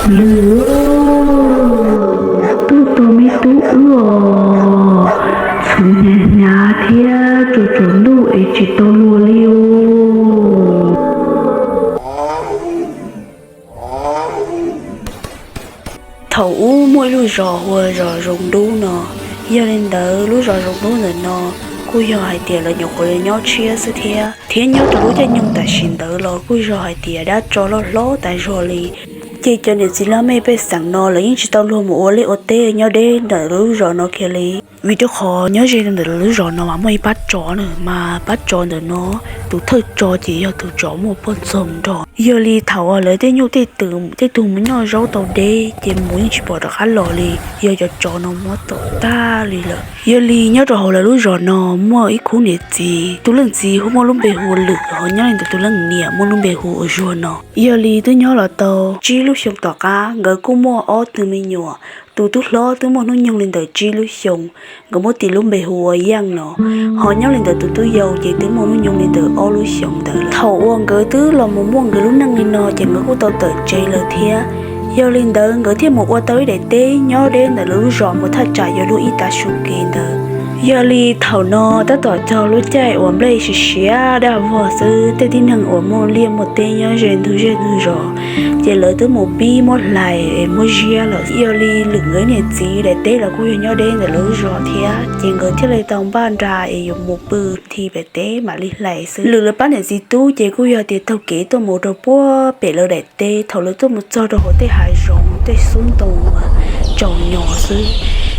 Lwm, tuaj tos me tub wb os, txhuv hnyav hnyav thiab tsaus tsaus ntuj es tsis tau luag li os. Thaum ub muaj ib lub zos hu ua zos Zoo Dub no. Yog li ntawd lub zos Zoo Dub ntawm no kuj yog hais tias lawv nyuam qhuav yuav nyob tshiab xwb thiab, thiab nyob rau lub caij nyoog tam sim ntawd los kuj yog hais tias dab tsov loj hlob tas zog li. Ces cov niam txiv laj mej pej xeem no lawv yeej tsis tau luag mus ua liaj ua teb nyob deb ntawm lub zos no kiag li. Vim rau qhov nyob ze ntawm lub zos no mas muaj ib pab tsov na, mas pab tsov ntawm no tus thawj tsov ces yog tus tsov muaj poj ntxoog nrog. Yog li thaum uas lawv tej nyuj tej twm tej tug mus noj zaub tau deb ces mus yeej tsis pom rov qab los li, yog cov tsov no muab tom tag li lawm. Yog li nyob rau hauv lawv lub zos no muaj ib khub niam txiv, tus leej txiv hu muaj lub npe hu ua Lwm, ho nyob li ntawd tus leej niam muaj lub npe hu ua Zuag no. Yog li twb nyob los tau tsib lub xyoo tom qab nkawd kuj muaj ob tug me nyuam. Tus tub hlob twb muaj hnub nyoog li ntawm tsib lub xyoo, nkawd muab tis lub npe hu ua Yeej no. Ho nyob li ntawd tus tub yau ces twb muaj hnub nyoog li ntawm ob lub xyoos ntawd. Thaum uas nkawd twb los mus muaj nkawd lub neej li no ces nkawd kuj tau tawm tsev lawm thiab. Yog li ntawd nkawd thiaj mus ua tau ib daim teb nyob deb ntawm lawv lub zos mus thaj tsam yuav luag ib tav su kev ntawd. Yog li thaum no tab tom cog lub caij uas nplej siav siav daj vog xwb, tej tib neeg uas muaj liaj muaj teb nyob ze ntug zej ntug zos ces lawv twb mus pib muab hlais es muab ziab lawm. Yog li Lwm nkawd niam txiv daim teb los kuj yog nyob deb ntawm lawv lub zos thiab, ces nkawd thiaj li tau npaj nra es yuav mus pw nthi pem teb mam li hlais xwb. Lwm lawv pab niam txiv tub ces kuj yog tias taug kev tuaj mus rau puag pem lawv daim teb. Thaum lawv tuaj mus txog rau hauv tej hav zoov tej xub ntoo mas tsaus nyos xwb,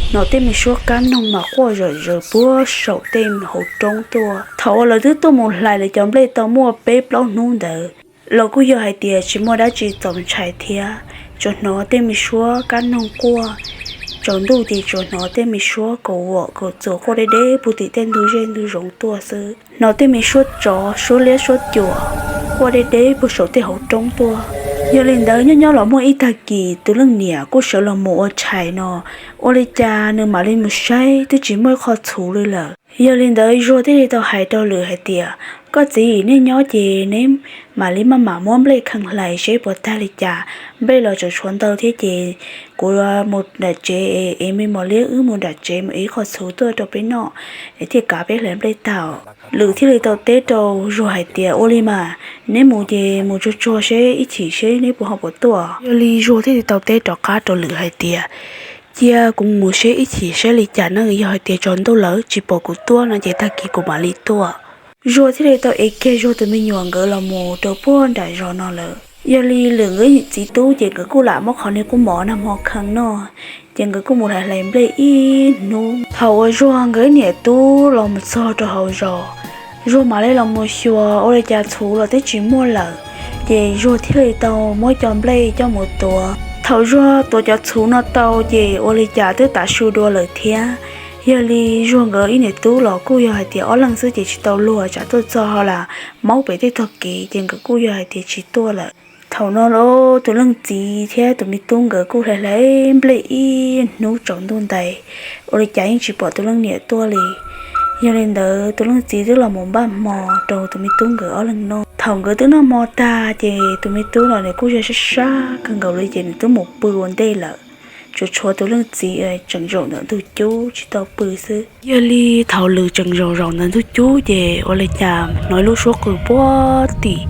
hnov tej me suab kab noog mas quaj zom zaws puag saum tej hauv roob tuaj. Thaum uas lawv twb tuaj mus hlais lawv cov nplej tau muaj peb plaub hnub ntawd los kuj yog hais tias tsis muaj dab tsi txaus ntshai thiab, tsuas hnov tej me suab kab noog quaj. Tsaus ntuj ces tsuas hnov tej me suab kaum vom kaum txuas quaj deb deb puag tim tej ntug zej ntug zoov tuaj xwb. Hnov tej me suab tsov suab liab suab cuam quaj deb deb puag saum tej hauv roob tuaj. Yog li ntawd nyob nyob los muaj ib tag kis tus leej niam kuj sawv los mus ua tshais no, ua li cas nws mam li mus saib twb tsis muaj ib qho txhuv li lawm. Yog li ntawd Zuag thiaj li tau hais rau Lwm hais tias, koj txiv, nej nyob ces neb mam li maj mam muab nplej kheej hlais seb puas tag li cas. Nplej los tseem tshuav ntau thiab ces kuv mus nram tsev es me mos liab wb mus nram tsev mus ev ib qho txhuv tuaj rau peb noj es thiaj kav peb hlais nplej tag. Lwm thiaj li tau teb rau Zuag hais tias, ua li mas, neb mus ces mus tsuag tsuag seb ib chim seb neb puas ho puas tuaj. Yog li Zuag thiaj li tau teb rov qab rau Lwm hais tias, cia kuv mus seb ib chim saib li cas na, yog hais tias tsaus ntuj lawm tsis pom kuv tuaj no ces tag kis kuv mam li tuaj. Zuag thiaj li tau ev kiag Zuag tus me nyuam nkawd los mus rau puag nram zos no lawm. Yog li Lwm nkawd txiv tub ces nkawd kuj lam muab qhov niag kub mov nag hmo kheej noj, ces nkawd kuj mus hlais hlais nplej ib hnub. Thaum uas Zuag nkawd niam tub los mus txog rau hauv zos, Zuag mam li los mus xyuas ua li cas txhuv los twb tsis muaj lawm, ces Zuag thiaj li tau muab cov nplej coj mus tuav. Thaum Zuag tuav cov txhuv no tau ces ua li cas twb tav su dua lawm thiab. Yog li Zuag nkawd ib niam tub los kuj yog hais tias ob leeg xwb ces tsis tau luag, tsam tuaj txog ho lam maub pem tej tog kev ces nkawd kuj yog hais tias tsis tuaj lawm. Thaum no los tus leej txiv thiab tus me tub nkawd kuj hlais hlais nplej ib hnub tsaus ntuj ntais, ua li cas yeej tsis pom tus leej niam tuaj li. Yog li ntawd tus leej txiv twb los mus npaj hmo rau tus me tub nkawd ob leeg noj. Thaum nkawd twb noj hmo tag ces tus me tub los nws kuj yog sab sab kawg nkaus li ces nws twb mus pw ua ntej lawm. Tsuas tshuav tus leej txiv tseem zaum ntawm ntug cub tsis tau pw xwb. Yog li thaum Lwm tseem zaum zaum ntawm ntug cub ces ua li cas hnov ib lub suab qw puag tim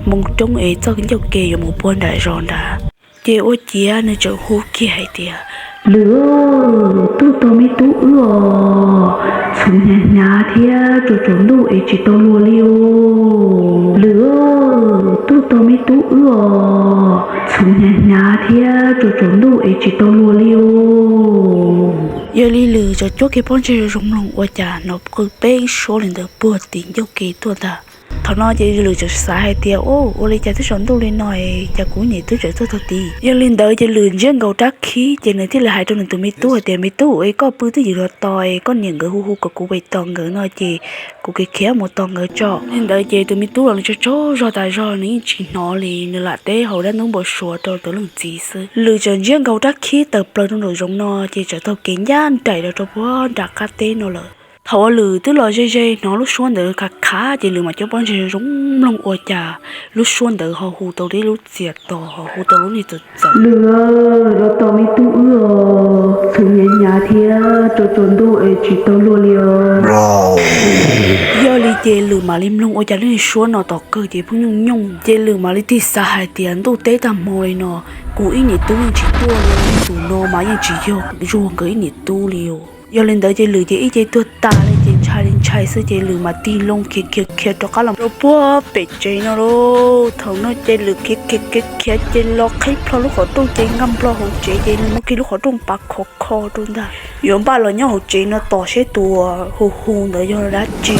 moo roob es txoj ncauj ke yuav mus puag nram zos nrad. Ces ua ciav nws tseem hu kiag hais tias, Lwm, tuaj tos me tub wb os, txhuv hnyav hnyav thiab tsaus tsaus ntuj es tsis tau luag li os. Lwm, tuaj tos me tub wb os, txhuv hnyav hnyav thiab tsaus tsaus ntuj es tsis tau luag li os. Yog li Lwm tseem cuab kiag pob ntseg zoo mloog ua cas hnov qw peb suab li ntawd puag tim ncauj ke tuaj ntag. Thaum no ces Lwm tseem xav hais tias, ua li cas twb tsaus ntuj li no es cas kuv niam twb tseem tuaj tag tid. Yog li ntawd ces Lwm ntsiab nkaus rab khib ces nws thiaj li hais rau nws tus me tub hais tias, me tub, es koj pw twj ywm los tos es koj niam nkawd hu hu kom kuv pem tos nkawd no ces kuv khiav khiav mus tos nkawd tso. Li ntawd ces tus me tub los nws tsaug tsaug zog tas zog, nws yeej tsis hnov li, nws lam teb hauv dab ntub npau suav rau tus leej txiv xwb. Lwm tseem ntsiab nkaus rab khib tawm plaws rau nraum zoov no ces tseem taug kev ncaj nraim los rau puag nram qab teb no lawm. Thaum uas Lwm twb los ze ze hnov lub suab ntawd khav khav ces Lwm mam coj pob ntseg zoo mloog ua cas lub suab ntawd ho hu tau lub txias tos, ho hu tau lub niag txawv txawv, Lwm, los tos me tub wb os, txhuv hnyav hnyav thiab tsaus tsaus ntuj es tsis tau luag li os. Yog li ces Lwm mam li mloog ua cas lub niag suab no tom kawg ces pheej nyooj nyooj, ces Lwm mam li tig xav hais tias ntuj teb tag hmo li no kuv ib niam tub yeej tsis tuaj li, tus no mas yeej tsis yog Zuag nkawd ib niam tub li os. Yog li ntawd ces Lwm ces ib ce tuag tas li ces ntshai li ntshai xwb ces Lwm mam tig loo khiav khiav khiav rov qab los rau puag pem tsev no lauj. Thaum no ces Lwm khiav khiav khiav khiav ces los qhib plho lub qhov rooj ces nkag nplo hauv tsev ces Lwm muab kiag lub qhov rooj pav khov kho rau ntag, yuav npaj los nyob hauv tsev no tos seb tus hu hu ntawd yog dab tsi.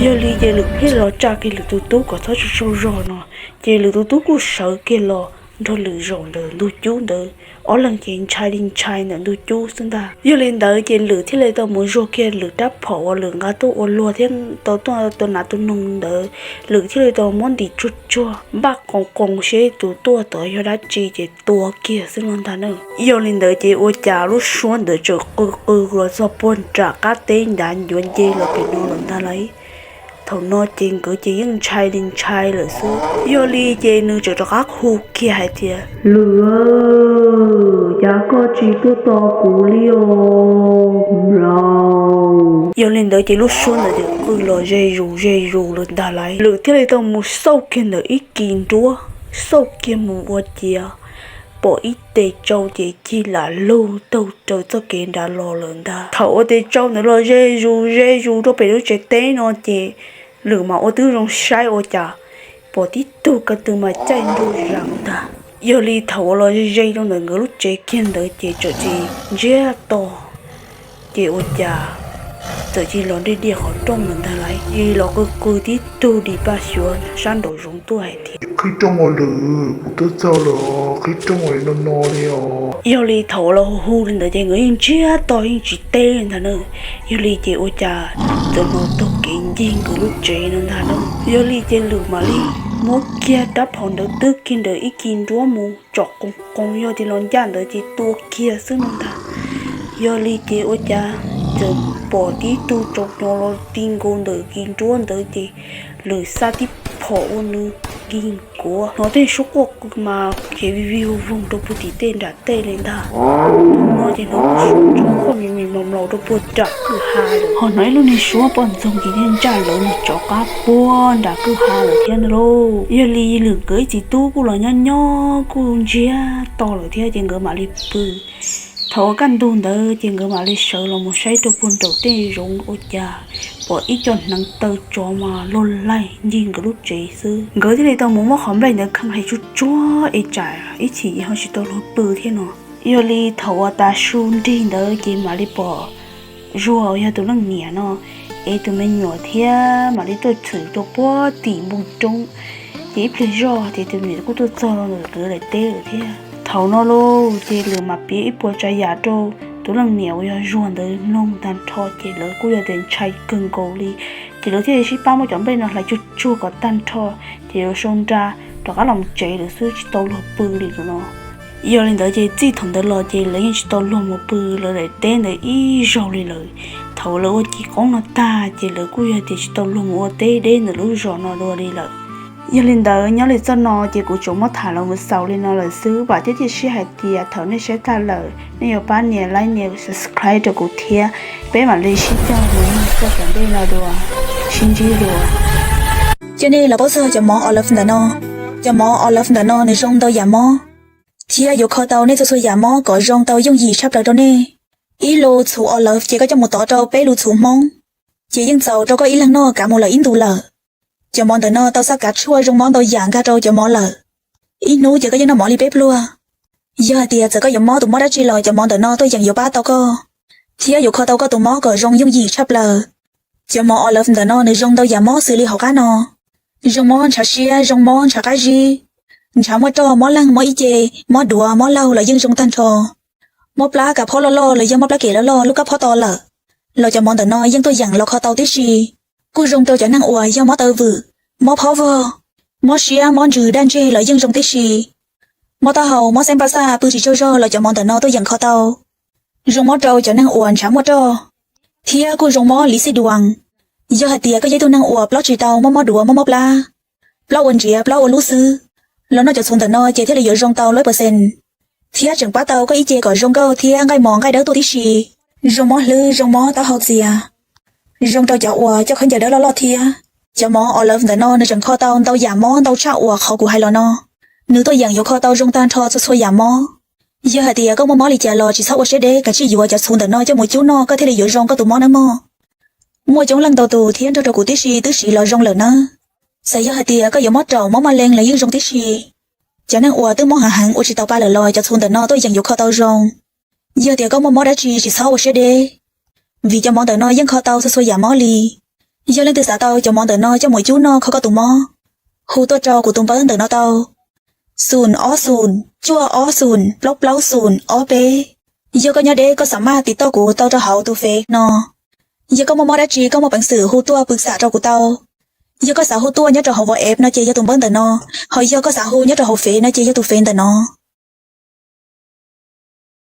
Yog li ces Lwm thiaj los tsa kiag Lwm tus tub kom txhob tsaug tsaug zog no, ces Lwm tus tub kuj sawv kiag los nrog Lwm zaum ntawm ntug cub ntawd, ob leeg ces ntshai li ntshai ntawm ntug cub xwb ntag. Yog li ntawd ces Lwm thiaj li tau mus zuag kiag Lwm rab phom uas Lwm nqa tuaj ua luag thiab tau tuaj tua nas tua noog ntawd, Lwm thiaj li tau muab ntim tsuag tsuag npaj qoos qoos seb tus tuaj tod yog dab tsi ces tua kiag xwb no ntag na. Yog li ntawd ces ua cas lub suab ntawd txawm qw qw los txog puag nram qab teb nrad ncuav nce los pem no lawm ntag lauj. Thaum no ces nkawd ces yeej ntshai li ntshai lawm xwb. Yog li ces nws txawm rov qab hu kiag hais tias, Lwm, cas koj tsis tuaj tos kuv li os mlaus? Yog li ntawd ces lub suab ntawd ces qw los ze zus ze zus lawm ntag lauj. Lwm thiaj li tau mus xauj kiag ntawm ib kis nruab, xauj kiag mus ua ciav pom ib tes tsau ces cig lam lug taug raws txoj kev nrad los lawm ntag. Thaum ua tes tsau ntawd los ze zus ze zus rau pem lub tsev teb no ces Lwm mas ua tib zoo saib ua cas pom tib tug ko tw mas caij nruj zam ntag. Yog li thaum uas los ze ze rau ntawm nkawd lub tsev kiag ntawd ces txawm cia li ntsiag to, ces ua cas txawm cia li los ntiag diaj qhov rooj lawm ntag lauj. Cia li los qw qw tib tug dim paj xyuav sab nraum zoov tuaj hais tias, Qhib rooj os Lwm, kuv tuaj txog lawm os, qhib rooj os, no no li os. Yog li thaum uas los hu li ntawd ces nkawd yeej ntsiag to yeej tsis teb li ntag na. Yog li ces ua cas txawm hnov taug kev ncig nkawd lub tsev no ntag na. Yog li ces Lwm mam li muab kiag rab phom ntawd twb kiag ntawm ib kis nruab mus tsom qoos qoos, yog tias los ncaj ntawd ces tua kiag xwb no ntag. Yog li ces ua cas txawm pom tib tug tsaus nyo los ti nkaus ntawm kis nruab ntawd ces Lwm xa tib phom ua nws nkig nkuav, hnov tej suab quaj qw mas khiav vij vij voog voog rau puag tim tej nram tej li ntag. Thaum no ces hnov suab tsaug quaj mis mis mos mlaus rau puag nram kwj ha lawm, ho hnov ib lub niag suab poj ntxoog ces thiaj ntsaj lawv mus rov qab puag nram kwj ha lawm thiab ntag lauj. Yog li Lwm nkawd ib txiv tub kuj los nyob nyob kuj ntsiag to lawm thiab ces nkawd mam li pw. Thaum uas kaj ntug ntawd ces nkawd mam li sawv los mus saib rau puag nraum tej zoov ua cas pom ib co hneev taw tsov mas loj laig ncig nkawd lub tsev xwb. Nkawd thiaj li tau mus muab qhov nplej ntawd khee hais tsuag tsuag es tsam ib chim ho tsis tau luag pw thiab no. Yog li thaum uas tav su nrig ntawd ces mam li pom Zuag uas yog tus leej niam no es tus me nyuam thiab mam li tuaj tshwm rau puag tim npoo roob, ces ib pliag zoj ces tus niam kuj tuaj txog rau ntawm nkawd daim teb lawm thiab. Thaum no lauj ces Lwm mam piav ib puas tsav yam rau tus leej niam uas yog Zuag ntawd mloog tag nrho ces lawv kuj yog tias ntshai kawg nkaus li, ces lawv thiaj li sib pab muab cov nplej no hlais tsuag tsuag kom tag nrho, ces lawv sau nra rov qab los tsev lawm xwb tsis tau luag pw li lawm no. Yog li ntawd ces txij thaum ntawd los ces lawv yeej tsis tau luag mus pw lawv daim teb ntawd ib zaug li lawm. Thaum lawv ua ci qoob no tag ces lawv kuj yog tias tsis tau luag mus ua teb deb ntawm lub zos no dua li lawm. Yog li ntawd nyob li txoj no ces kuv tsuas muab tham los mus xaus li no lawm xwb, vam thiab cia siab hais tias thaum nej saib tag lawm nej yuav pab nias like nias subscribe rau kuv thiab, peb mam li sib coj mus mloog txoj tom ntej no dua, sib ntsib dua. Cia nej los paub txog cov mov olive ntawm no. Cov mov olive ntawm no nws zoo ntau yam mob, thiab yuav kho tau nej txhua txhua yam mob kom zoo tau yooj yim tshaj plaws rau nej. Ib lus txhuv olive ces koj coj mus tov rau peb lus txhuv Hmoob, ces yeej txaus rau koj ib leeg noj kav mus lawm ib ntus lawm. Cov mov ntawm no tau xab kav tshuaj zoo mob ntau yam nkag rau cov mov lawm. Ib hnub ces koj yeej noj mov li peb pluag. Yog hais tias txawm koj yuav mob tus mob dab tsi los cov mov ntawm no tuaj yeem yuav pab tau koj, thiab yuav kho tau koj tus mob kom zoo yooj yim tshaj plaws. Cov mov olive ntawm no nws zoo ntau yam mob xws li hauv qab no: zoo mob ntshav siab, zoo mob ntshav qab zib, ntshav muaj roj, mob leeg, mob ib ce, mob duav, mob laug los yeej zoo tag nrho. Mob plab kav phob loj loj los yog mob plab kem loj loj lub kab phob to lawm los cov mov ntawm no yeej tuaj yeem los kho tau tib si. Kuj zoo rau cov neeg uas yog mob taw vwm, mob phob vog, mob siab, mob ntsws, daj ntseg los yeej zoo tib si. Mob taub hau, mob xeeb paj xaj, pw tsis tsaug zog los cov mov ntawm no tuaj yeem kho tau. Zoo mob rau cov neeg uas ntshav muaj roj, thiab kuj zoo mob li xij duas. Yog hais tias koj yog ib tug neeg uas plaub tsis tau, mob mob duav, mob mob plab, plaub ua nriav plaub ua lub xwb, los noj cov txhuv ntawm no ces thiaj li yuav zoo tau lawm percent. Thiab tseem pab tau koj ib ce kom zoo nkauj thiab nqaij mos nqaij dawb tuaj tib si, zoo mob hlwb, zoo mob taub hau txias, zoo rau cov uas coj khaub ncaws dawb loj loj thiab. Cov mov Olive ntawm no nws tseem kho tau ntau yam mob ntau tshaj uas qhov kuv hais los no. Nws tuaj yeem yuav kho tau zoo tag nrho txhua txhua yam mob. Yog hais tias koj muaj mob li cas los tsis txhob ua siab deb, kav tsij yuav cov txhuv ntawm no coj mus cub noj koj thiaj li yuav zoo koj tus mob nawb mog. Muaj coob leej ntau tus thiab nrog rau kuv tib si twb siv los zoo lawm nawb. Txawm yog hais tias koj yuav mob raum mob maj leej los yeej zoo tib si. Cov neeg uas twb mob heev heev ua tsis tau pa lawm los cov txhuv ntawm no tuaj yeem yuav kho tau zoo. Yog tias koj muaj mob dab tsi tsis txhob ua siab deb, vim cov mov ntawm no yeej kho tau txhua txhua yam mob li. Yog leej twg xav tau cov mov ntawm no coj mus cub noj kho koj tus mob, hu tuaj rau kuv tus npawb ntawm no tau: xoom ob xoom cuaj ob xoom plaub plaub xoom ob peb. Yog koj nyob deb koj xav maj tiv toj kuv tau rau hauv tus fev no. Yog koj muaj mob dab tsi koj muaj peev xwm hu tuaj pw xam rau kuv tau. Yog koj xav hu tuaj nyob rau hauv WhatsApp no ces yog tus npawb ntawm no, ho yog koj xav hu nyob rau hauv fev no ces yog tus fev ntawm no.